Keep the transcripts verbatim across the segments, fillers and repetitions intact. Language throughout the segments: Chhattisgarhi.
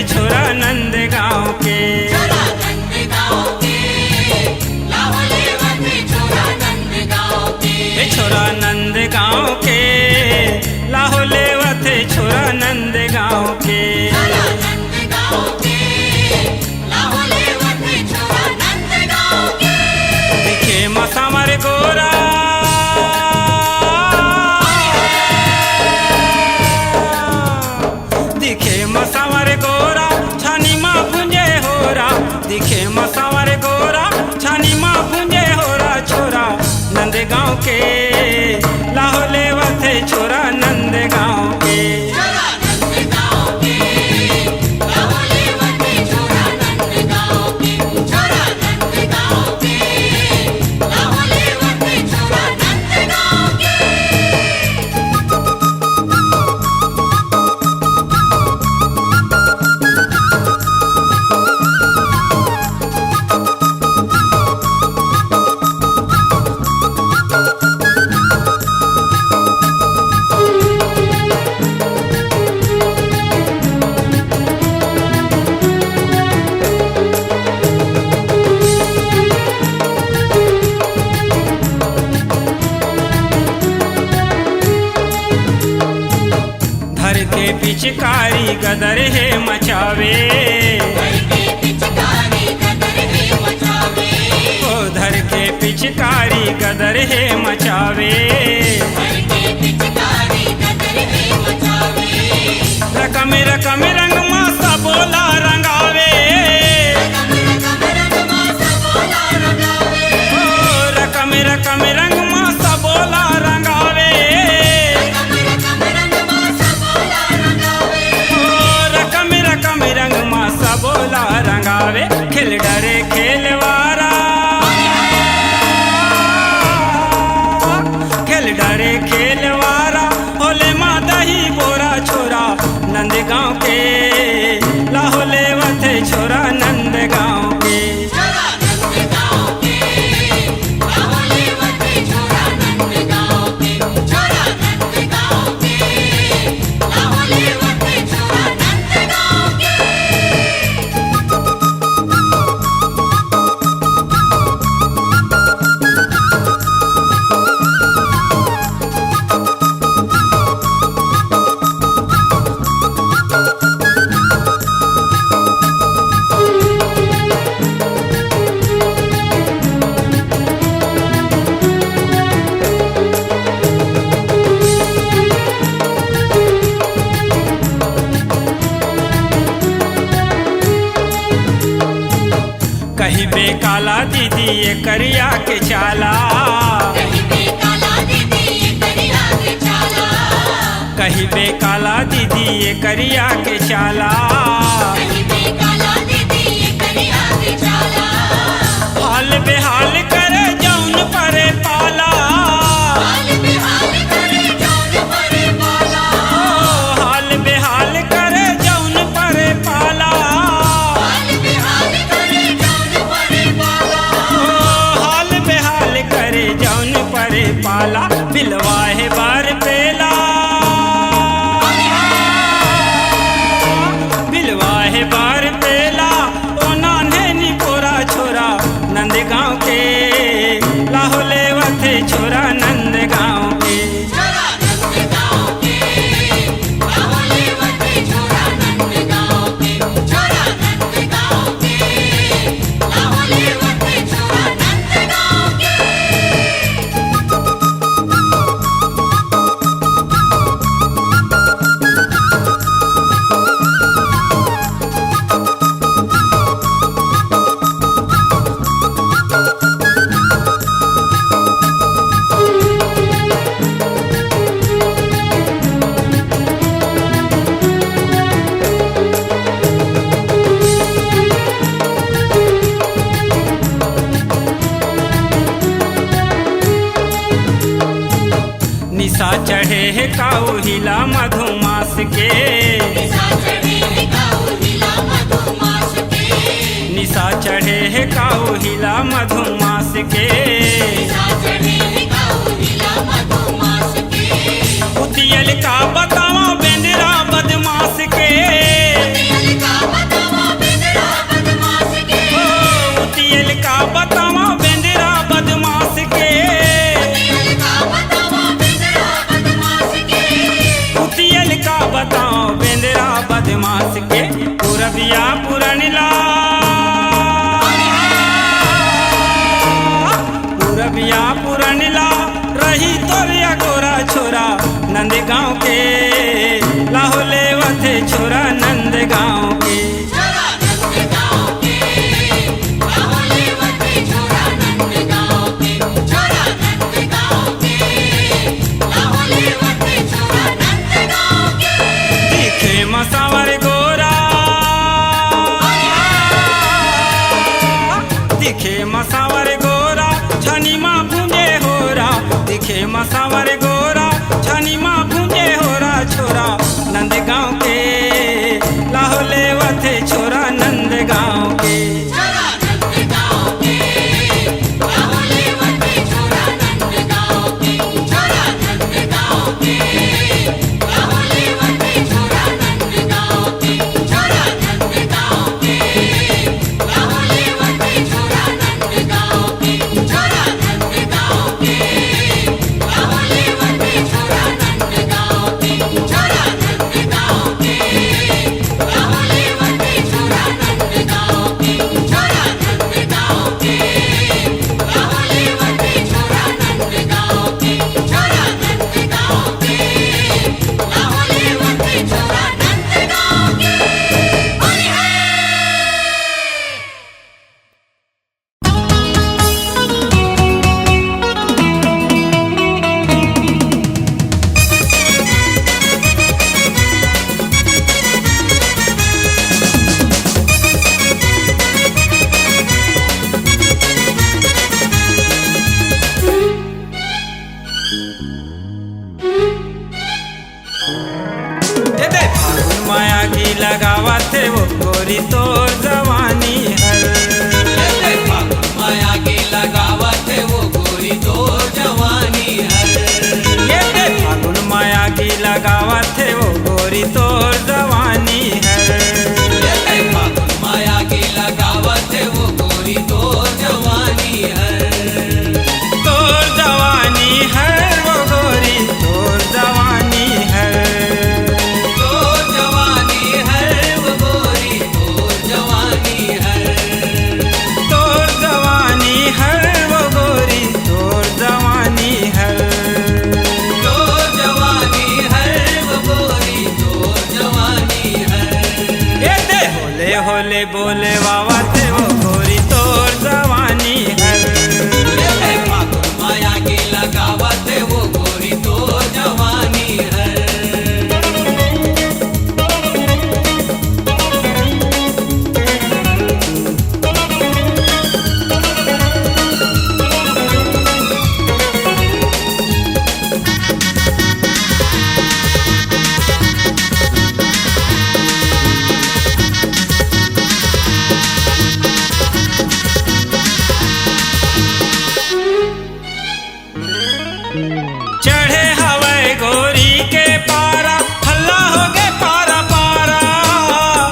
छोरा नंदगांव के। छोरा नंदगांव के, लाहो लेवत हे छोरा नंदगांव के। हे छोरा नंदगांव के, लाहो लेवत हे छोरा नंदगांव के। छोरा नंदगांव के, लाहो लेवत हे छोरा नंदगांव के। दिखे म सांवर गोरा, दिखे म सांवर गोरा, छानी म भुंजे होरा। दिखे म सांवर गोरा, छानी म भुंजे होरा। छोरा नंदगांव के, लाहो लेवत हे छोरा नंदगांव के। धर के पिचकारी गदर हे मचावे। धर के पिचकारी गदर हे मचावे। ओ धर के पिचकारी गदर हे मचावे। धर के पिचकारी गदर हे मचावे। रकम रकम रंग मा सबोला रंगावे। रकम रकम रंग मा सबोला रंगावे। ओ रकम रकम रंग मा सबोला रंगावे। रकम रकम रंग मा सबोला रंगावे। ओ रकम रकम रंग मा सबोला रंगावे। खेल डरे खेलवारा, खेल डरे खेलवारा, होले मा दही बोरा। छोरा नंदगांव के, लाहो लेवत हे छोरा नंदगांव के। कहिबे काला दीदी ये करिया के चाला। कहिबे काला दीदी ये करिया के चाला। कहिबे काला दीदी ये करिया के चाला। कहिबे काला दीदी ये करिया के चाला। हाल बेहाल करे जौन परे पाला। हाल बेहाल करे जौन परे पाला। ओ, हाल बेहाल करे जौन परे पाला। हाल बेहाल करे जौन परे पाला। ओ, हाल बेहाल करे जौन परे पाला। बिलवा हे बार पेला। बिलवा हे बार पेला, ओ नान्हे निपोरा छोरा नंदगांव के, लाहो लेवत हे छोरा नंदगांव के। निशा चढ़े हे काऊ हिला मधुमास के। निशा चढ़े हे काऊ हिला मधुमास के। निशा चढ़े हे काऊ हिला मधुमास के। निशा चढ़े हे काऊ हिला मधुमास के। उतियल का बतावा बेंदरा बदमाश के। उतियल का पुरबिया पुरनिला, पुरबिया पुरनिला, रही तोर अगोरा छोरा नंदगांव के, लाहो लेवथे छोरा नंदगांव के। दिखे म सांवर गोरा, दिखे म सांवर गोरा, छनी म भुंजे होरा। दिखे म सांवर गोरा, छनी म भुंजे होरा। छोरा नंदगांव के, लाहो लेवथे छोरा नंदगांव के। ए दे फागुन माया की लगावत हे वो गोरी तोर जवानी हर। ए दे फागुन माया की लगावत हे वो गोरी तोर जवानी हर। ए दे फागुन माया की लगावत हे वो गोरी तोर जवानी हर। ए दे फागुन माया की लगावत हे वो गोरी तोर जवानी हर। तोर जवानी हर वो गोरी, तोर जवानी हर। तोर जवानी हर वो गोरी, तोर जवानी हर। तोर जवानी हर वो गोरी, तोर जवानी हर। तोर जवानी हर वो गोरी, तोर जवानी हर। ए दे होले होले बोले वावत हे वो गोरी तोर जवानी हर। ए दे फागुन माया की लगावत हे वो गोरी तोर जवानी हर। चढ़े हवय गोरी के पारा, हल्ला होगे पारा पारा।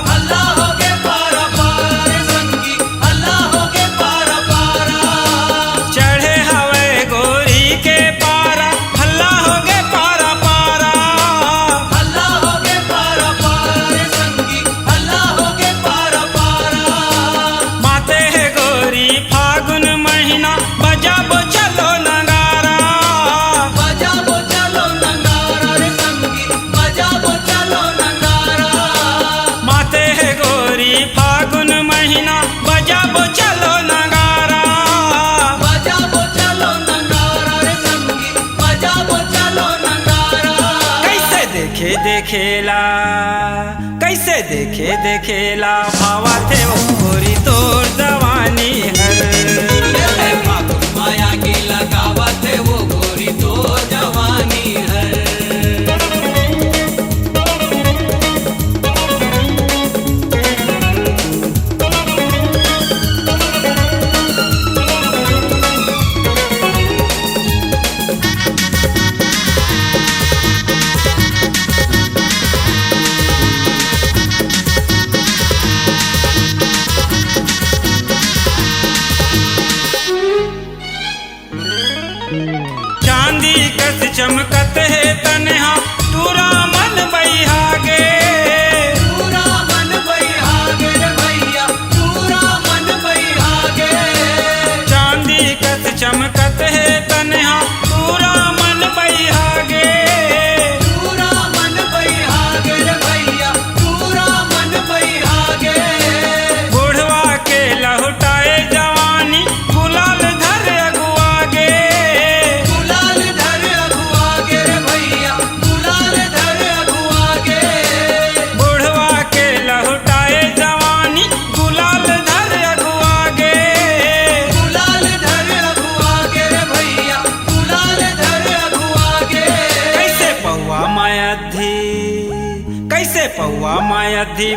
हल्ला होगे पारा पारा रे संगी, हल्ला होगे पारा पारा। चढ़े हवय गोरी के पारा, हल्ला होगे पारा पारा। हल्ला होगे पारा पारा रे संगी, हल्ला होगे पारा पारा। माते हे गोरी फागुन महीना, बजाबो चलो नगारा। बजाबो चलो नगारा रे संगी, बजाबो चलो नगारा। माते हे गोरी फागुन महीना, बजाबो चलो नगारा। बजाबो चलो नगारा रे संगी, बजाबो चलो नगारा। कैसे देखे देखेला, कैसे देखे देखेला भावत हे वो गोरी तोर जवानी हर। ए दे फागुन माया की लगावत हे वो गोरी तोर जवानी हर।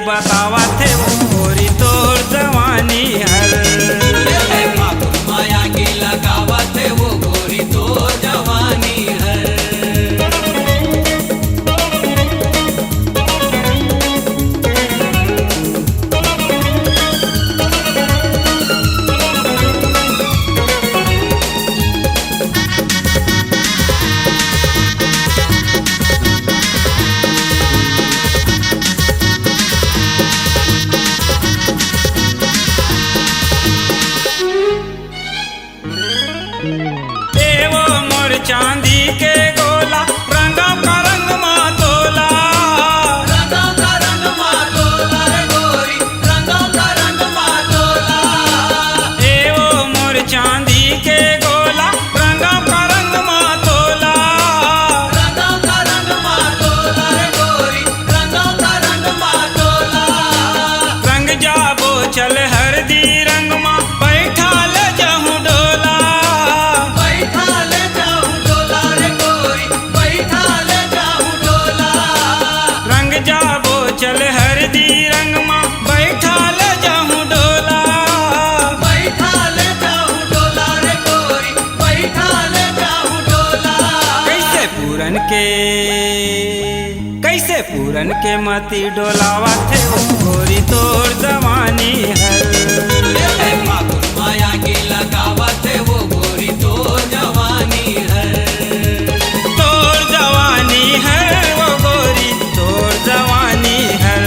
बतावत हे वो गोरी तोर जवानी हर। ए, ए, फागुन माया की लगावत हे वो गोरी तोर जवानी हर। ए वो मोर चांदी के गोला, रंगव का रंग मा तोला। रंगव का रंग मा तोला रे गोरी, रंगव का रंग मा तोला। ए वो मोर चांदी के गोला, रंगव का रंग मा तोला। रंगव का रंग मा तोला रे गोरी, रंगव का रंग मा तोला। रंग जाबो चल हरदी रंग मा, बैठा ले जाहूं डोला। बैठा ले जाहूं डोला रे गोरी, बैठा ले जाहूं डोला। रंग जाबो चल हरदी रंग मा, बैठा ले जाहूं डोला। बैठा ले जाहूं डोला रे गोरी, बैठा ले जाहूं डोला। कैसे पूरन के, कैसे पूरन के मती डोलावत हे वो गोरी तोर जवानी हर। ए, ए, फागुन माया की लगावत हे वो गोरी तोर जवानी हर। तोर जवानी हर वो गोरी, तोर जवानी हर।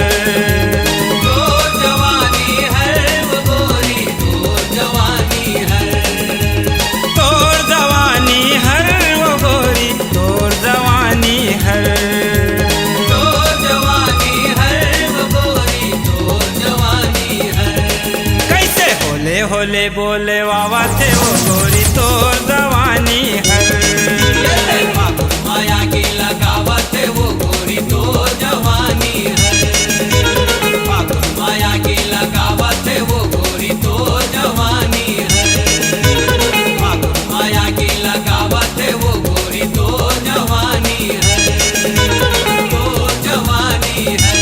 तोर जवानी हर वो गोरी, तोर जवानी हर। तोर जवानी हर वो गोरी, तोर जवानी हर। तोर जवानी हर वो गोरी, तोर जवानी हर। कैसे होले होले बोले वावत हे वो गोरी तोर जवानी हर। ए, ए, फागुन माया की लगावत हे वो गोरी तोर जवानी हर। फागुन माया की लगावत हे वो गोरी तोर जवानी हर। फागुन माया की लगावत हे वो गोरी तोर जवानी हर। तोर जवानी हर।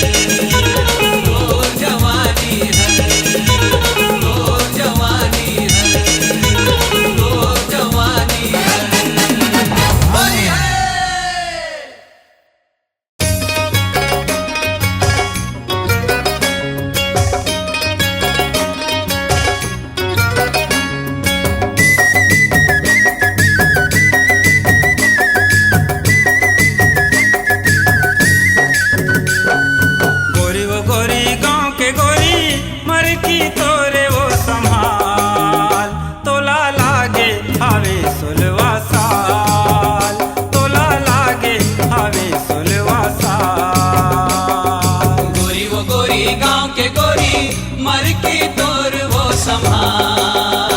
तोर जवानी हर। तोर जवानी हर। तोर जवानी हर। होली है। गोरी वो गोरी गांव के गोरी, मरकी तोरे वो संभाल, तोला लागे हावे सोलवा साल, तोला लागे हावे सोलवा साल। गोरी वो गोरी गांव के गोरी, मरकी तोर वो संभाल,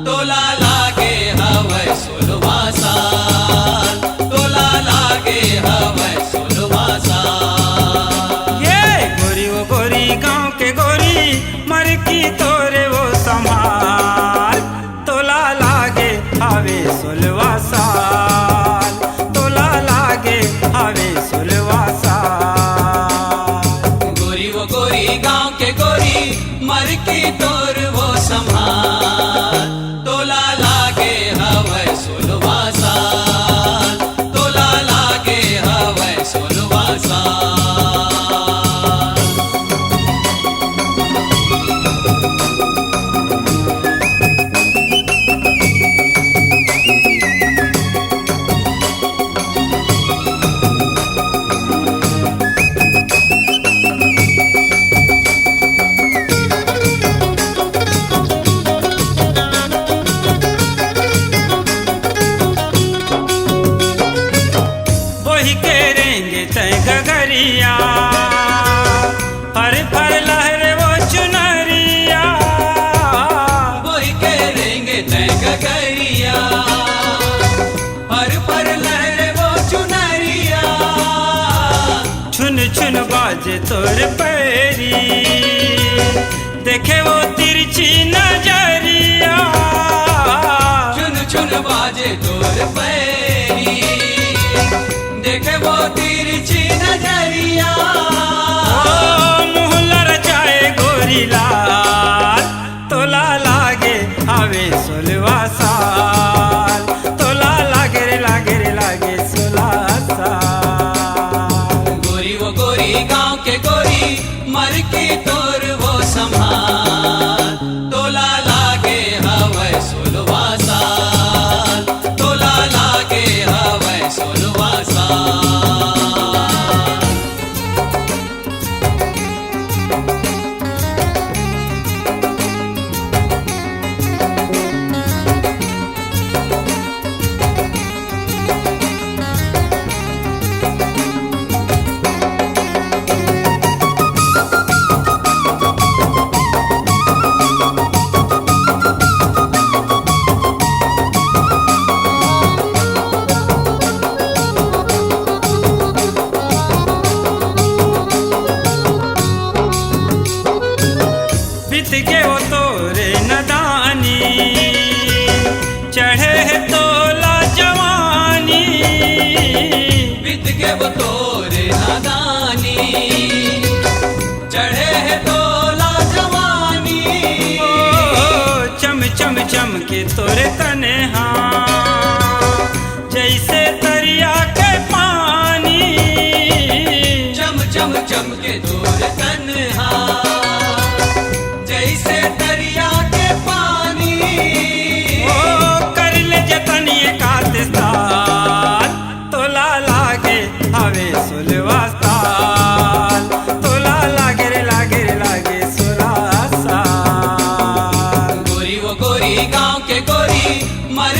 तोला लागे हवय सोलवा साल, तोला लागे हवय सोलवा साल। ये गोरी वो गोरी गांव के गोरी, मरकी तोरे वो संभाल, तोला लागे हवे सोलवा साल, तोला लागे हवे सोलवा साल। गोरी वो गोरी गांव के गोरी, मरकी तोर वो संभाल, तोला लागे हवय सोलवा साल, तोला लागे हवय सोलवा साल। बोहि के रेंगे तैं गगरिया, फर फर लहरे वो चुनरिया। बोहि के रेंगे तैं गगरिया, फर फर लहरे वो चुनरिया। छुन छुन बाजे तोर पैरी, देखे वो तिरछी नजरिया। छुन छुन बाजे तोर पैरी, देखे वो तिरछी नजरिया। ओ मुँह लाल, तोला लागे हवे सोलवा साल, तोला लागे रे, लागे रे, लागे सोलवा साल। गोरी वो गोरी, गांव के गोरी, मर के तोर वो संभाल, तोला लागे हवे सोलवा साल, तोला लागे हवे सोलवा साल। बीत गे वो तोरे नदानी, चढ़े हे तोला जवानी। बीत गे वो तोरे नदानी, चढ़े हे तोला जवानी। ओ, चम चम चम के तोरे तने हा, जैसे तरिया के पानी। चम चम चम के तोर तनहा, जैसे दरिया के पानी। ओ, कर ले जतन ये कातिस्तान, तोला लागे हवे सोलवा साल, तोला लागे रे, लागे रे, लागे सोलवा साल। गोरी वो गोरी, गांव के गोरी, मर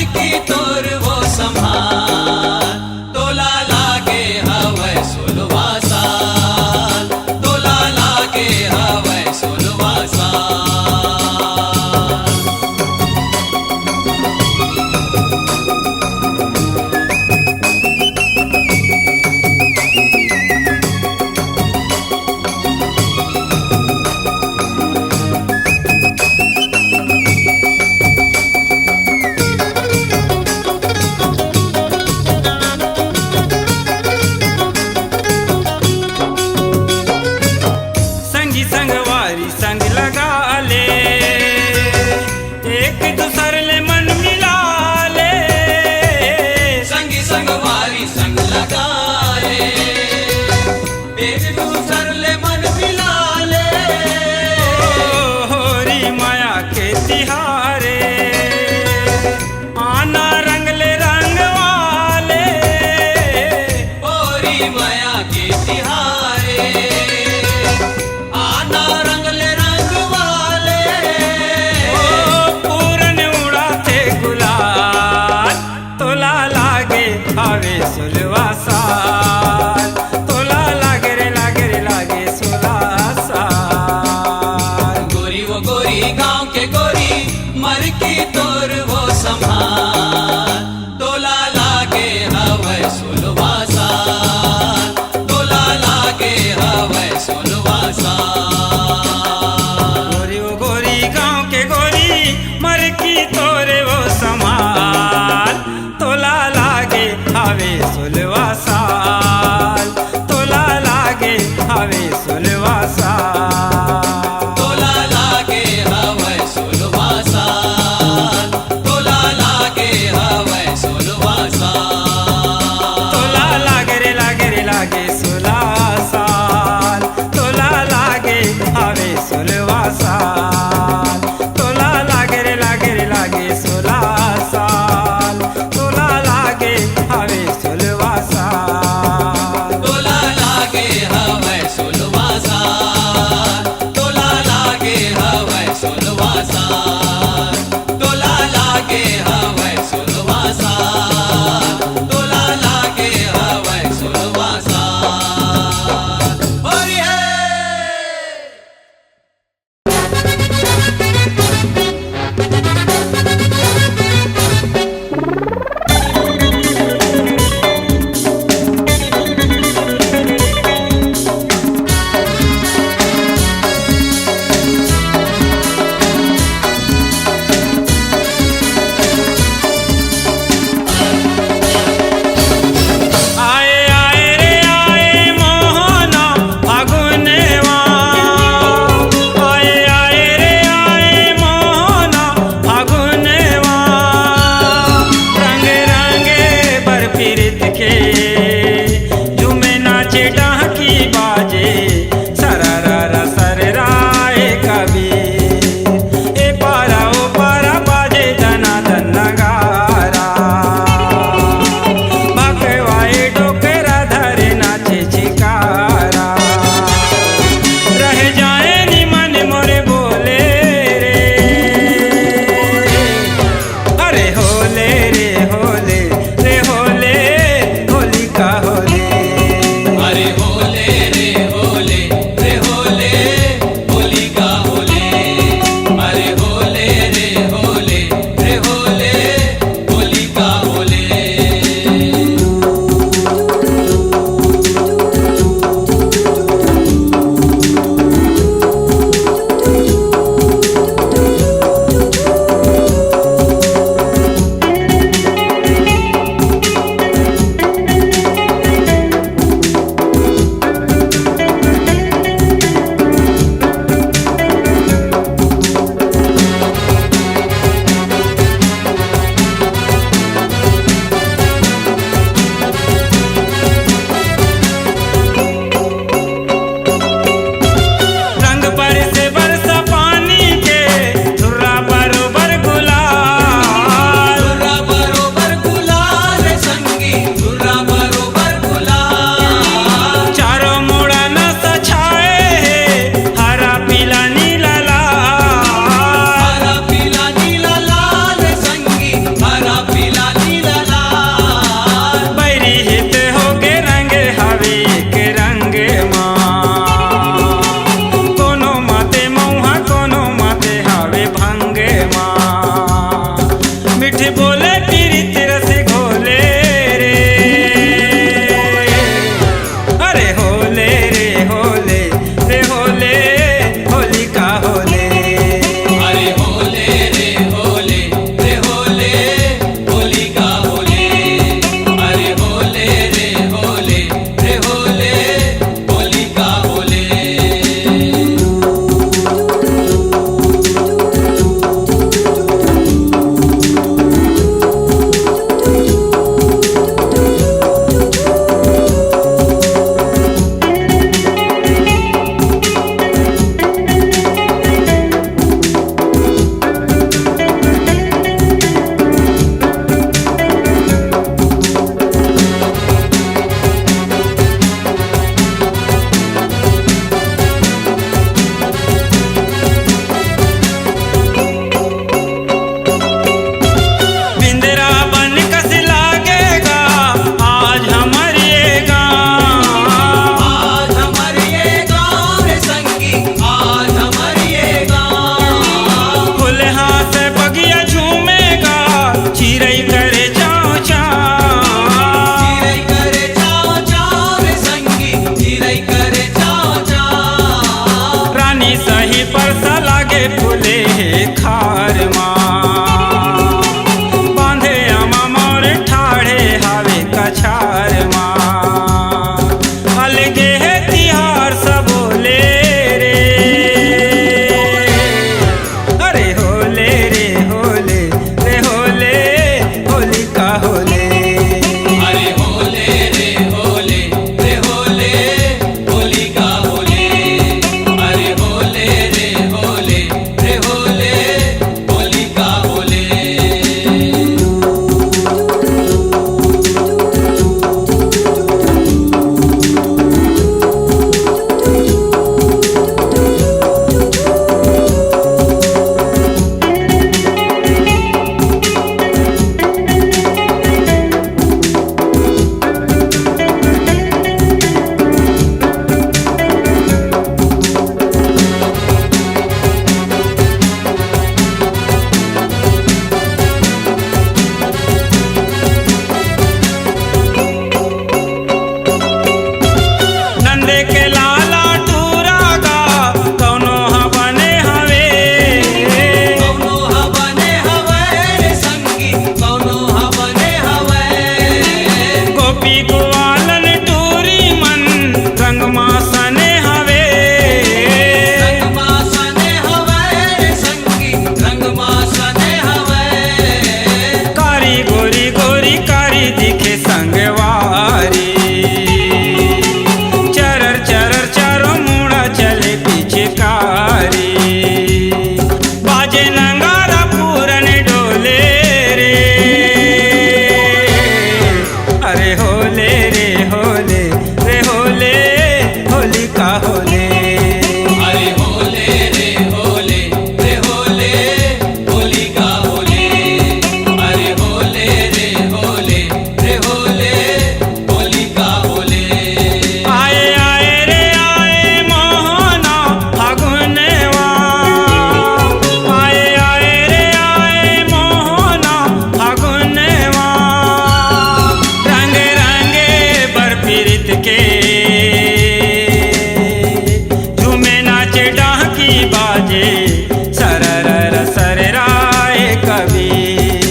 ए सररर सरराय कबीर,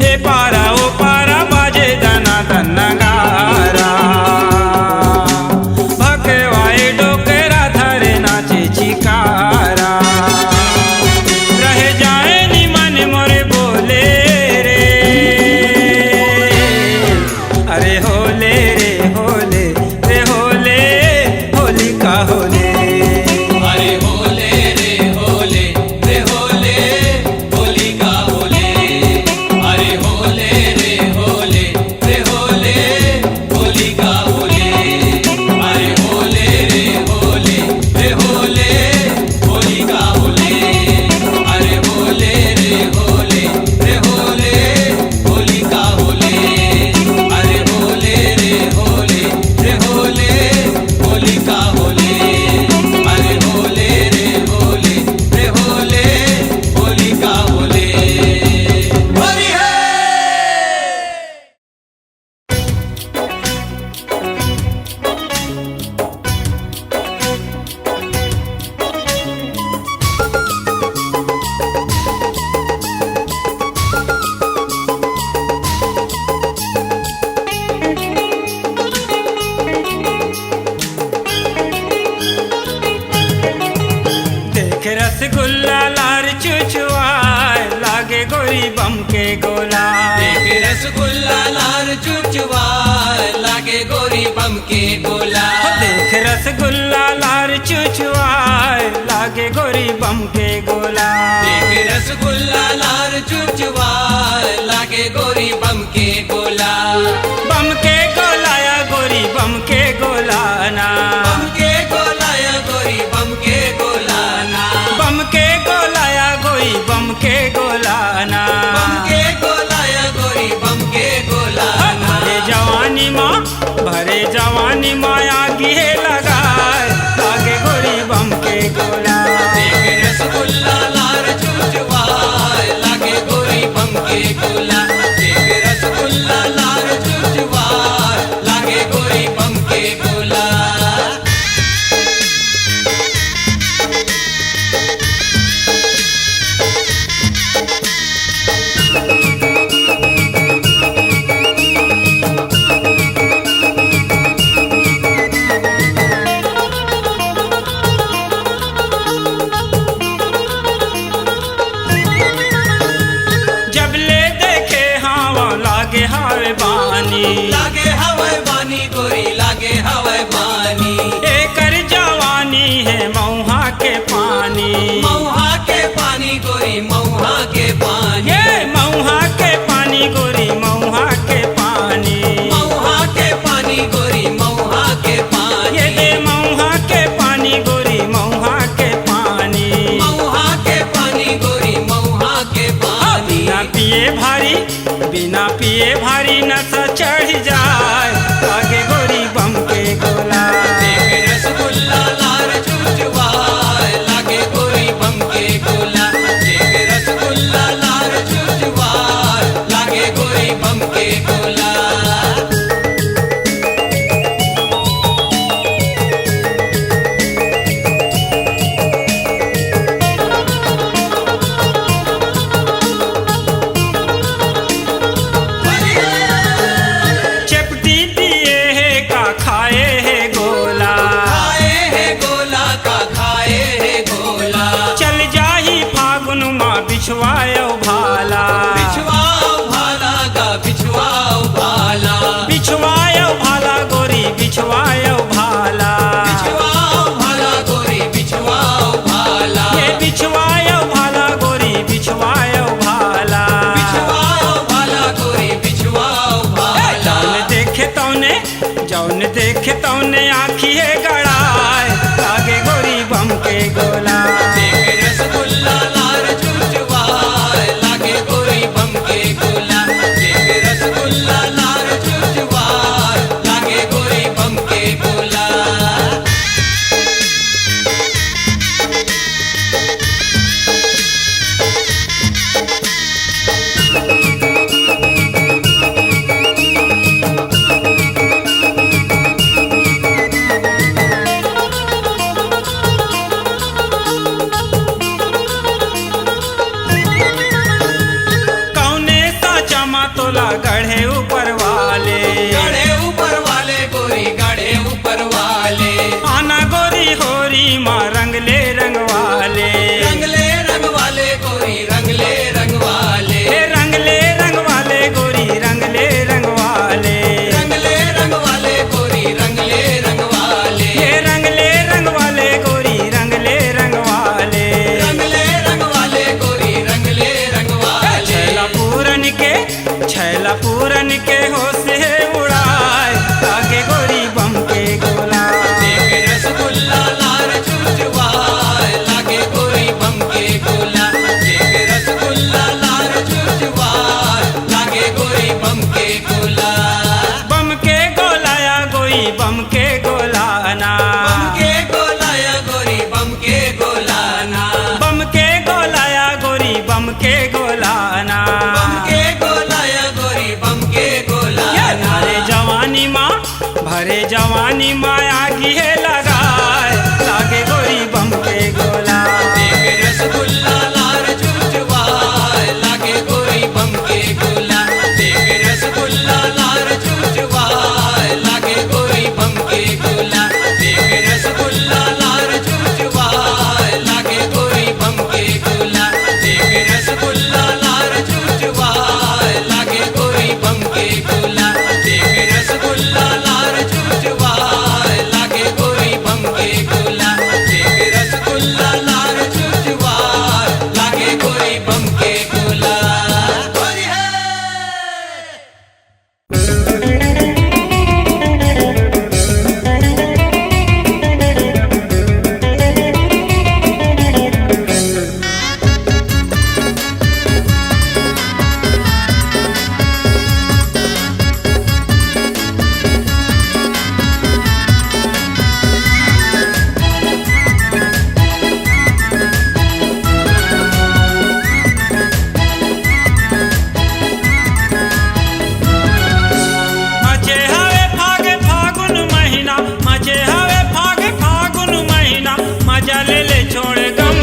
ए पारा ओ पारा बाजे दना दन नगारा। भकवाए डोकरा धरे नाचे चिकारा। रह जाए निमन मोरे बोले रे। अरे होले रे होले रे होले, होलिका होले। अरे होले रे होले रे होले, होलिका होले। अरे होले रे होले रे होले, होलिका होले। अरे होले रे होले रे होले, होलिका होले। अरे होले रे होले रे होले, होलिका होले। अरे होले रे होले रे होले, होलिका होले। अरे होले रे होले रे होले, होलिका होले। होली है। देख रसगुल्ला लार चुचुआय, लागे गोरी बम के गोला। देख रसगुल्ला लार चुचुआय, लागे गोरी बम के गोला। हो देख रसगुल्ला लार चुचुआय, लागे गोरी बम के गोला। देख रसगुल्ला लार चुचुआय, लागे गोरी बम के गोला। बम के गोला या गोरी बम के गोला ना। बम के गोला या गोरी बम के गोला ना। बम के गोला या गोरी बम के गोला ना। बम के गोला या गोरी बम के गोला ना। भरे जवानी मा, भरे जवानी मा आगी हे लगाय, लागे गोरी बम के गोला। देख रसगुल्ला लार चुचुआय, लागे गोरी बम के गोला। देख रसगुल्ला लार चुचुआय, लागे गोरी बम के गोला। जब ले देखे हावा लागे हावे बानी। लागे हावे बानी गोरी, लागे हावे बानी। एकर जवानी हे मऊहा के पानी। मऊहा के पानी गोरी, मऊहा के पानी। ये मऊहा के पानी गोरी, मऊहा के पानी। मऊहा के पानी गोरी, मऊहा के पानी। ये दे मऊहा के पानी गोरी, मऊहा के पानी। मऊहा के पानी गोरी, मऊहा के पानी। बिना पिए भारी, बिना पिए भारी नशा चढ़ जाय, लागे गोरी बम के गोला। देख रसगुल्ला लार चुचुआय, लागे गोरी बम के गोला। देख रसगुल्ला लार चुचुआय, लागे गोरी बम के गोला। चेपटी दिए हे का खाए हे गोला। खाए हे गोला का खाए हे गोला। चल जाही फागुन मा बिछवायो भाला। बिछवाओ भाला का बिछवाओ भाला। बिछवायो भाला गोरी बिछवायो भाला। बिछवाओ भाला गोरी बिछवाओ भाला। ये बिछवायो भाला गोरी बिछवायो भाला। बिछवाओ भाला गोरी बिछवाओ भाला। जौन देखे तौने, जौन देखे तौने आँखी हे गड़ाय, लागे गोरी बम के गोला। देख रसगुल्ला लार चुचुआय, लागे गोरी बम के गोला। देख रसगुल्ला लार चुचुआय, लागे गोरी बम के गोला। तोला गढ़े ऊपर वाले। गढ़े ऊपर वाले गोरी, गढ़े ऊपर वाले। आना गोरी होरी मा रंग ले रंग वाले। रंग ले रंग वाले गोरी, रंग ले रंग वाले। हे रंग ले रंग वाले गोरी, रंग ले रंग वाले। रंग ले रंग वाले गोरी, रंग ले रंग वाले। हे रंग ले रंग वाले गोरी, रंग ले रंग वाले। रंग ले रंग वाले गोरी, रंग ले रंग वाले। छैला पूरन के, छैला पूरन के होश हे उड़ाए, लागे गोरी बम के गोला। देख रसगुल्ला लार चुचवाए, लागे गोरी बम के गोला। देख रसगुल्ला लार चुचवाए, लागे गोरी बम के गोला। बम के गोला या गोरी बम के गोला ना। बम के गोला या गोरी बम के गोला ना। बम के गोला या गोरी बम के गोला ना। बम के गोला या गोरी बम के गोला ये ना। भरे जवानी मा, भरे जवानी मा आगी हे लगाए, लागे गोरी बम के गोला। देख रसगुल्ला लार चुचवाए, लागे गोरी बम के गोला। देख रसगुल्ला लार चुचवाए, लागे गोरी बम के गोला। देख रसगुल्ला लार चुचवाए, लागे गोरी बम के गोला। देख रसगुल्ला लार चुचवाए, लागे गोरी बम के गोला। देख रसगुल्ला लार चुचवाए, लागे गोरी बम के गोला। देख रसगुल्ला लार चुचवाए, लागे गोरी बम के गोला। होरी है। मचे हवे फाग फागुन महीना, मचे हवे फाग फागुन महीना, मजा ले ले छोड़ गम।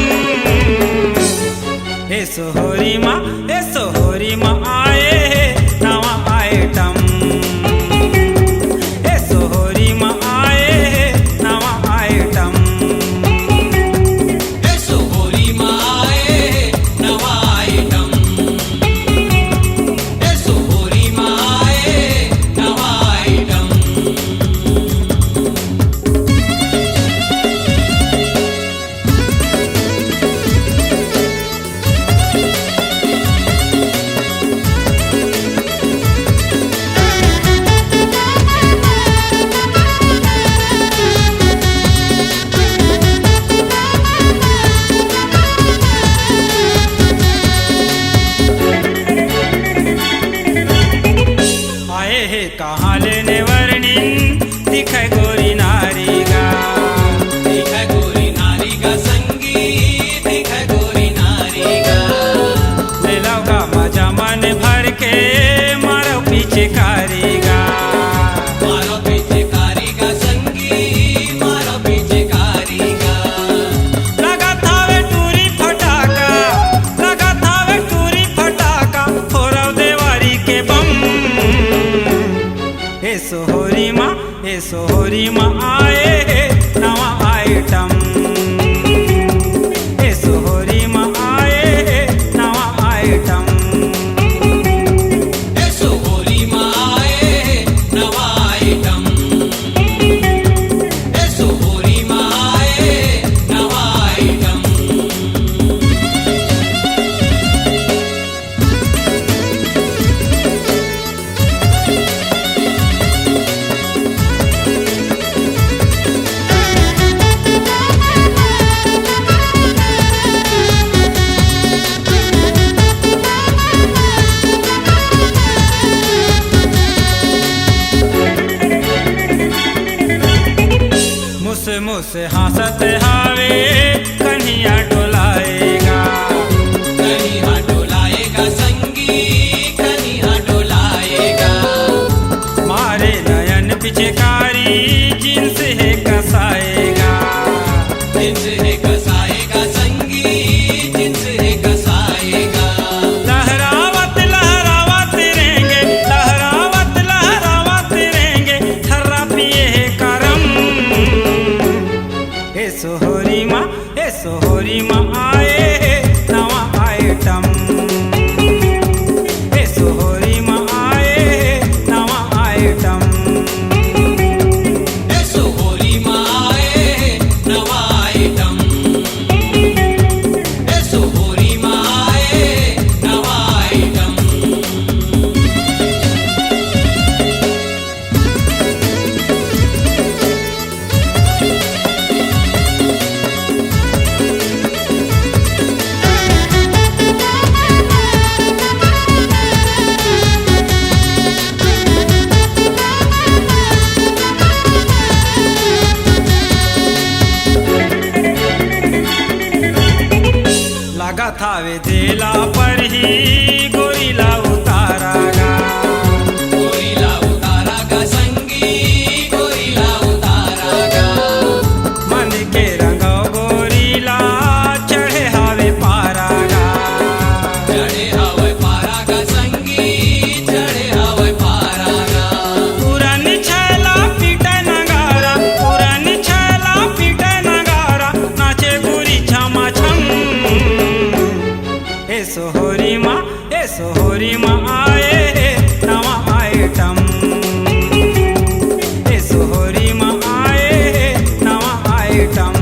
ए सोहरी मा, ए सोहरी मा आए हे नवा आइटम। ए सोहरी मा आए हे नवा आइटम। ए सोहरी मा आए हे नवा आइटम। ए सोहरी मा आए हे नवा आइटम। आए हे कहाँ ले नेवरनिन, दिखय गोरी नारी गा। दिखय गोरी नारी गा संगी, दिखय गोरी नारी गा। ले लव गा मजा मन भर के, मारो पिचकारी गा। मारो पिचकारी गा संगी, मारो पिचकारी गा। लगत हवे टूरी फटाका, लगत हवे टूरी फटाका, फोरव देवारी के बम। ए सोहरी मा, ए सोहरी मा आए हे नवा आइटम। ए सोहरी मा आए हे नवा आइटम। ए सोहरी मा आए हे नवा आइटम। ए सोहरी मा आए हे नवा आइटम। मुस मुस हाँसत हावे, कनिहा डोलाएगा। कनिहा डोलाएगा संगी, कनिहा डोलाएगा। मारे नयन पिचकारी, जींस हे कसाएगा। जींस हे कसाएगा संगी, जींस हे कसाएगा। लहरावत लहरावत रेंग गथावे देला परही गोरी ला उतारा गा। गोरी ला उतारा गा संगी, गोरी ला उतारा गा। मन के रंगव गोरी ला चढ़े हावे पारा गा। चढ़े हावे पारा गा संगी, चढ़े हावे पारा गा। पुरानी छैला पीटे नगारा, पुरानी छैला पीटे नगारा, नाचे गोरी छमा छम। ए सोहरी मा, ए सोहरी मा आए हे नवा आइटम। ए सोहरी मा आए हे नवा आइटम।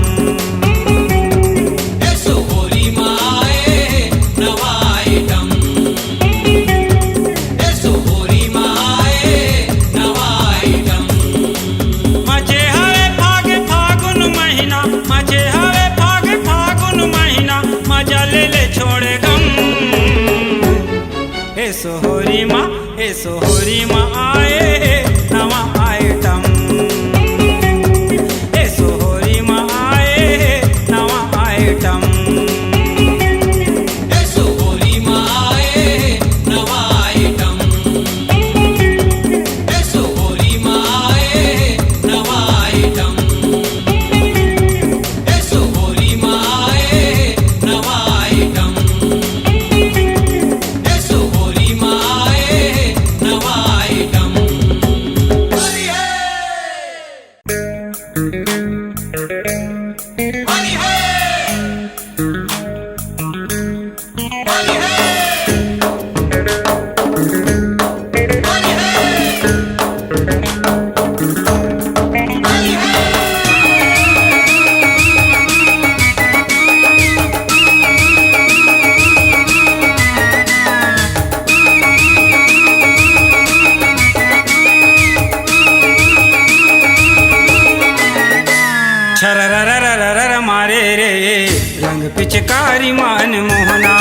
ए सोहरी मा आए हे नवा आइटम। ए सोहरी मा आए हे नवा आइटम। मचे हवे फाग फागुन महीना, मचे हवे फाग फागुन महीना, मजा ले ले छोड़े गम। ए सोहरी मा, ए सोहरी मा आए हे नवा आइटम। ए सोहरी मा आए हे नवा आइटम। ए सोहरी मा आए हे नवा आइटम। ए सोहरी मा आए हे नवा आइटम। ए सोहरी मा आए हे नवा आइटम। ए सोहरी मा आए हे नवा आइटम। छररररररर मारे रे रंग पिचकारी मन मोहना।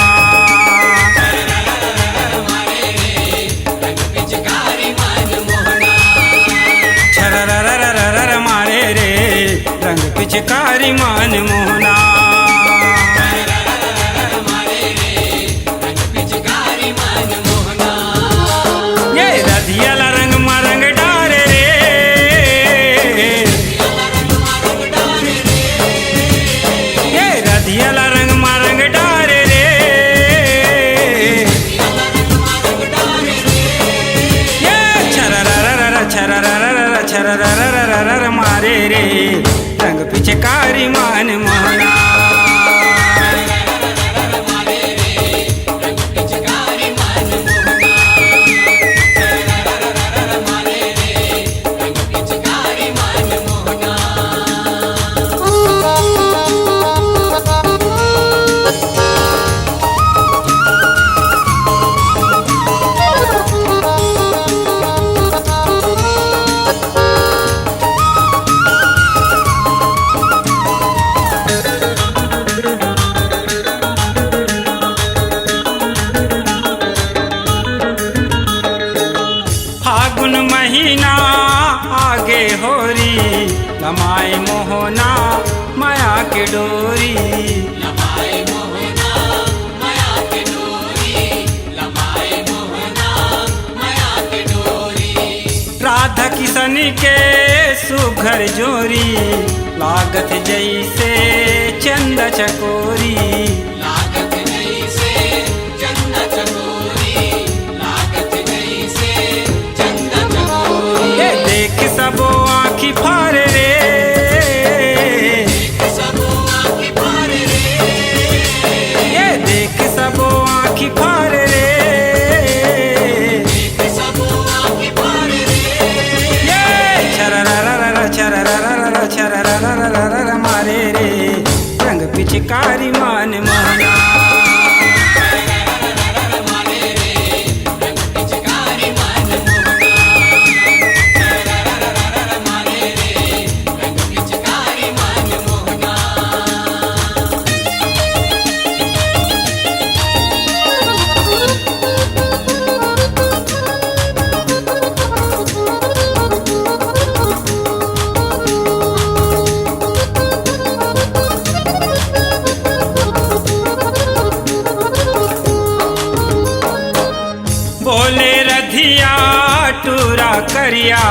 छररररररर मारे रे रंग पिचकारी मन मोहना। ये रधिया ला रंग मा रंग डारे रे। ये रधिया ला रंग मा रंग डारे रे। ये छररररर, छररररर, छररररर मारे रे। रंग पिचकारी मन मोहना। फागुन महीना आगे होरी, लमाए मोहना मया के डोरी। लमाए मोहना मया के डोरी, लमाए मोहना मया के डोरी। राधा किशन के सुघर जोरी, लागत जैसे चंदा चकोरी। लागत जैसे चंदा चकोरी, लागत जैसे चंदा चकोरी। ये देख सबो आँखी फारे रे। देख सबो आँखी फारे रे। ये देख सबो आँखी फारे रे। देख सबो आँखी फारे रे। ये छररररर, छररररर, छररररर मारे रे। रंग पिचकारी मन मोहना। करिया,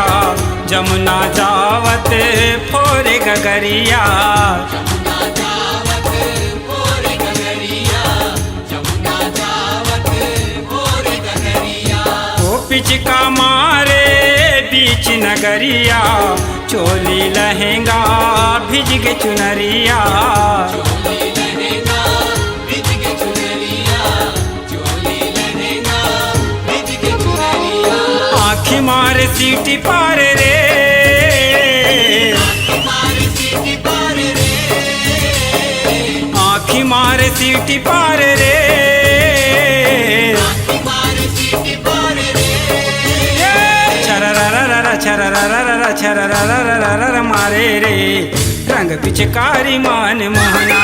जमुना जावत फोरे गगरिया। ओ पिचका मारे बीच नगरिया, चोली लहंगा भिज गे चुनरिया। आँखी मारे सीटी पार रे, आँखी मारे सीटी पार रे। ए, छररररर, छररररर, छररररर, छररररर मारे रे, रंग पिचकारी मन मोहना।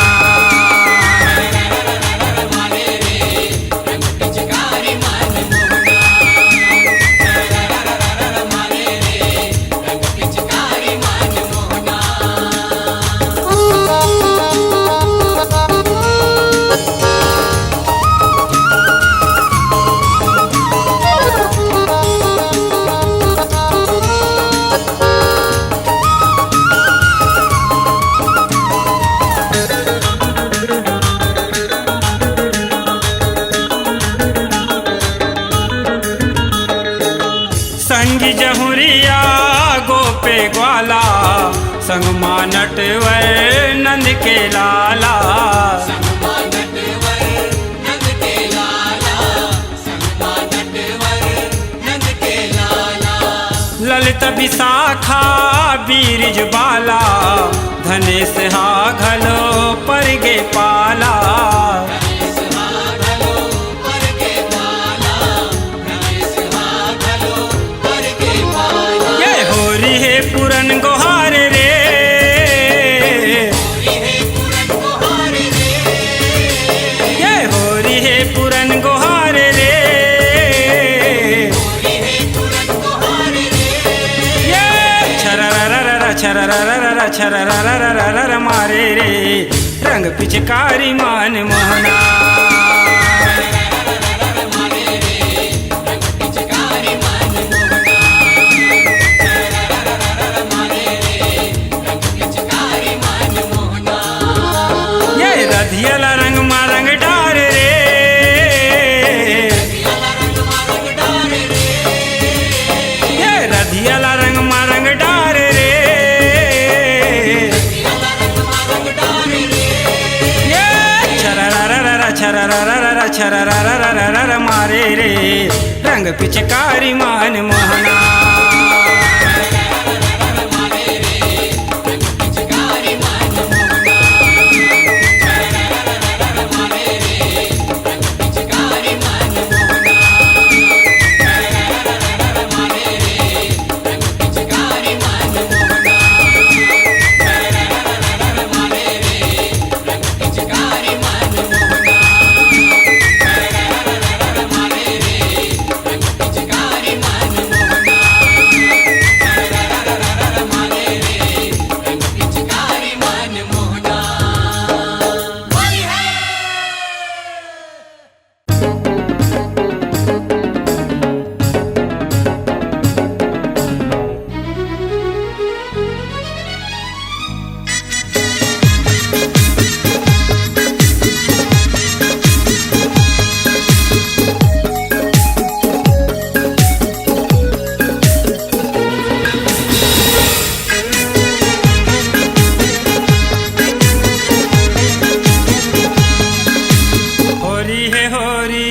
संगी जहुरिया गोपे ग्वाला, संग मा नटवर नंद के लाला। ललित विशाखा बीरज बाला, धनेश हा घलो पर गे पाला। ये होरी हे पुरन गोहार रे, ये होरी हे पुरन गोहार रे। ये छररररर, छररररर, छररररर मारे रे, रंग पिचकारी मन मोहना। ये रधिया ला रंग मा रंग डार रे, ये रधिया ला रंग मा रंग डार रे। ये छररररर, छररररर, छररररर मारे रे, रंग पिचकारी मन मोहना। होरी हे होरी,